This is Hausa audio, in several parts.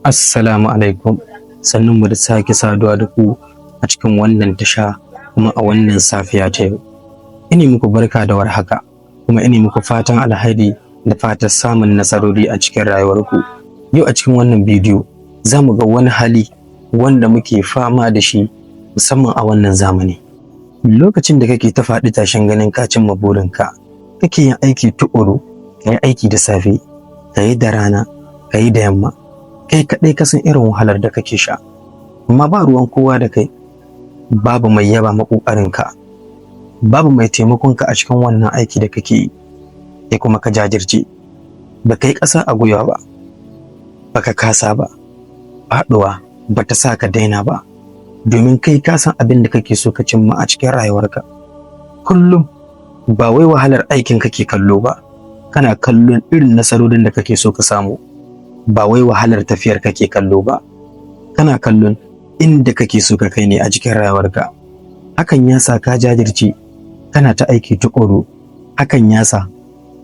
Assalamu alaikum. Sannunmu da sake saduwa da ku a cikin wannan tasha kuma a wannan safiya ta yau. Ina muku barka da warhaka kuma ina muku fatan alheri da fatan samun nasarori a cikin rayuwarku. Yau a cikin wannan bidiyo za mu ga wani hali wanda muke fama da shi, musamman a wannan zamani. Lokacin da kake ta faɗi tashin ganin ka cimma burinka, kake yin aiki tuƙuru, ka yi aiki da safe, ka yi da rana, ka yi da yamma, kai kaɗai ka san irin wahalar da kake sha, amma ba ruwan kowa da kai. Babu mai yaba ma ƙoƙarinka, babu mai taimakonka a cikin wannan aiki da kake yi. Sai kuma ka jajirce, ba kai ƙasa a gwiwa ba, baka kasa ba, faɗuwa ba ta sa ka daina ba, domin kai ka san abin da kake so ka cimma a cikin rayuwarka. Kullum ba wai wahalar aikin kake kallo ba, kana kallon irin nasarorin da kake so ka samu. Ba wai wahalar tafiyar kake kallo ba, kana kallon inda kake so ka kai ne a cikin rayuwarka. Hakan ya sa ka jajirce, kana ta aiki tuƙuru. Hakan ya sa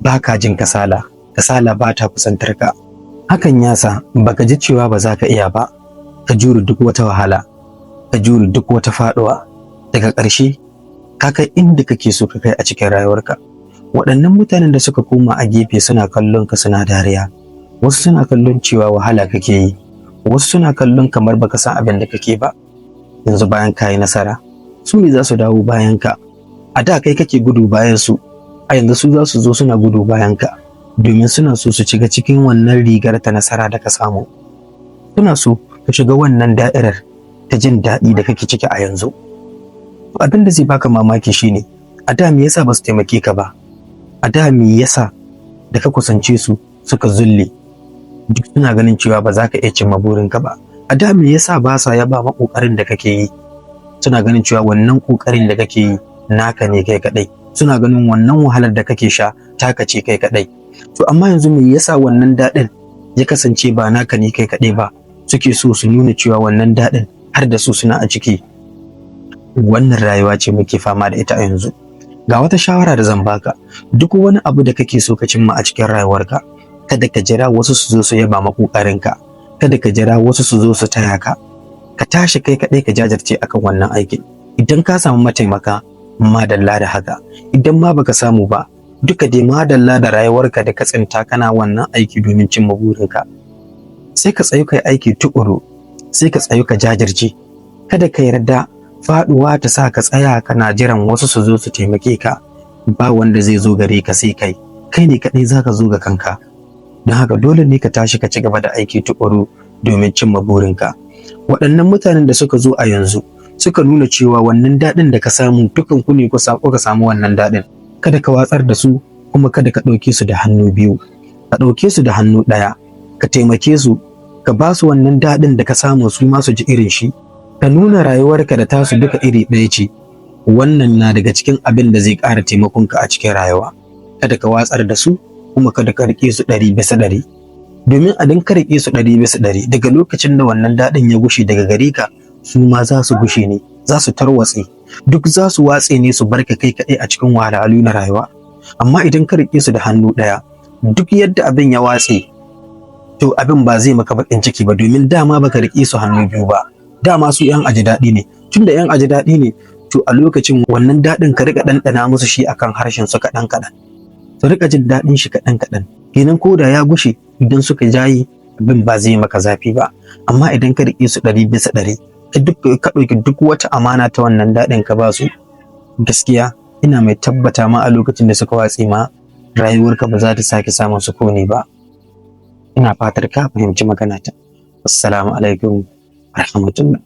ba ka jin kasala, kasala ba ta kusantar ka. Hakan ya sa baka ji cewa ba za ka iya ba. Ka jure duk wata wahala, ka jure duk wata faɗuwa. Daga ƙarshe ka kai inda kake so ka kai a cikin rayuwarka. Waɗannan mutanen da suka koma a gefe suna kallon ka suna dariya, wasu suna kallon cewa wahala kake yi, wasu suna kallon kamar baka san abin da kake ba. Yanzu bayan ka yi nasara, su ne za su dawo bayan ka. A da kai kake gudu bayan su, a yanzu su za su zo suna gudu bayan ka, domin suna so su shiga cikin wannan rigar ta nasara da ka samu. Suna so ka shiga wannan da'irar ta jin daɗi da kake ciki a yanzu. Abin da zai baka mamaki shine, a da me yasa ba su taimake ka ba? A da me yasa da ka kusance su suka zulle, duk suna ganin cewa ba za ka iya cimma burinka ba? A da me yasa ba sa yaba ma ƙoƙarin da kake yi? Suna ganin cewa wannan ƙoƙarin da kake yi naka ne kai kaɗai, suna ganin wannan wahalar da kake sha taka ce kai kaɗai. To amma yanzu me yasa wannan daɗin ya kasance ba naka ne kai kaɗai ba, suke so su nuna cewa wannan daɗin har da su suna a ciki? Wannan rayuwa ce muke fama da ita a yanzu. Ga wata shawara da zan baka: duk wani abu da kake so ka cimma a cikin rayuwarka, kada ka jira wasu su zo su yaba ma ƙoƙarinka, kada ka jira wasu su zo su taya ka. Ka tashi kai kaɗai ka jajirce akan wannan aikin. Idan ka samu mataimaka, madalla da haka. Idan ma baka samu ba, duka dai madalla da rayuwarka da ka tsinta kana wannan aiki domin cimma burinka. Sai ka tsayu kai aiki tuƙuru, sai ka tsayu ka jajirce. Kada ka yarda faɗuwa ta sa ka tsaya kana jiran wasu su zo su taimake ka. Ba wanda zai zo gare ka sai kai. Kai ne kaɗai zaka zo ga kanka. Don haka dole ne ka tashi ka ci gaba da aiki tuƙuru domin cimma burinka. Waɗannan mutanen da suka zo a yanzu suka nuna cewa wannan daɗin da ka samu dukan ku ne kuka samu wannan daɗin, kada ka watsar da su, kuma kada ka ɗauke su da hannu biyu. Ka ɗauke su da hannu ɗaya, ka taimake su, ka ba su wannan daɗin da ka samu, su ma su ji irin shi. Ka nuna rayuwarka da tasu duka iri ɗaya ce. Wannan na daga cikin abin da zai ƙara taimakonka a cikin rayuwa. Kada ka watsar da su, kuma kada ka riƙe su 100%, domin a ka riƙe su 100%, daga lokacin da wannan daɗin ya gushe daga gare ka, su ma za su gushe ne, za su tarwatse, duk za su watse ne su barka kai kaɗai a cikin wahalhalu na rayuwa. Amma idan ka riƙe su da hannu ɗaya, duk yadda abin ya watse, to abin ba zai maka baƙin ciki ba, domin dama baka riƙe su hannu biyu ba. Dama su 'yan aji daɗi ne. Tunda 'yan aji daɗi ne, to a lokacin wannan daɗin ka riƙa ɗanɗana musu shi akan harshen su kaɗan kaɗan, su riƙa jin daɗin shi kaɗan kaɗan. Kenan ko da ya gushe, idan suka jaye, abin ba zai maka zafi ba. Amma idan ka riƙe su 100%, ka ɗauki duk wata amana ta wannan daɗin ka ba su, gaskiya ina mai tabbata ma, a lokacin da suka watse ma, rayuwarka ba za ta sake samun sukuni ba. Ina fatar ka fahimci maganata. Assalamu alaikum rahmatullah.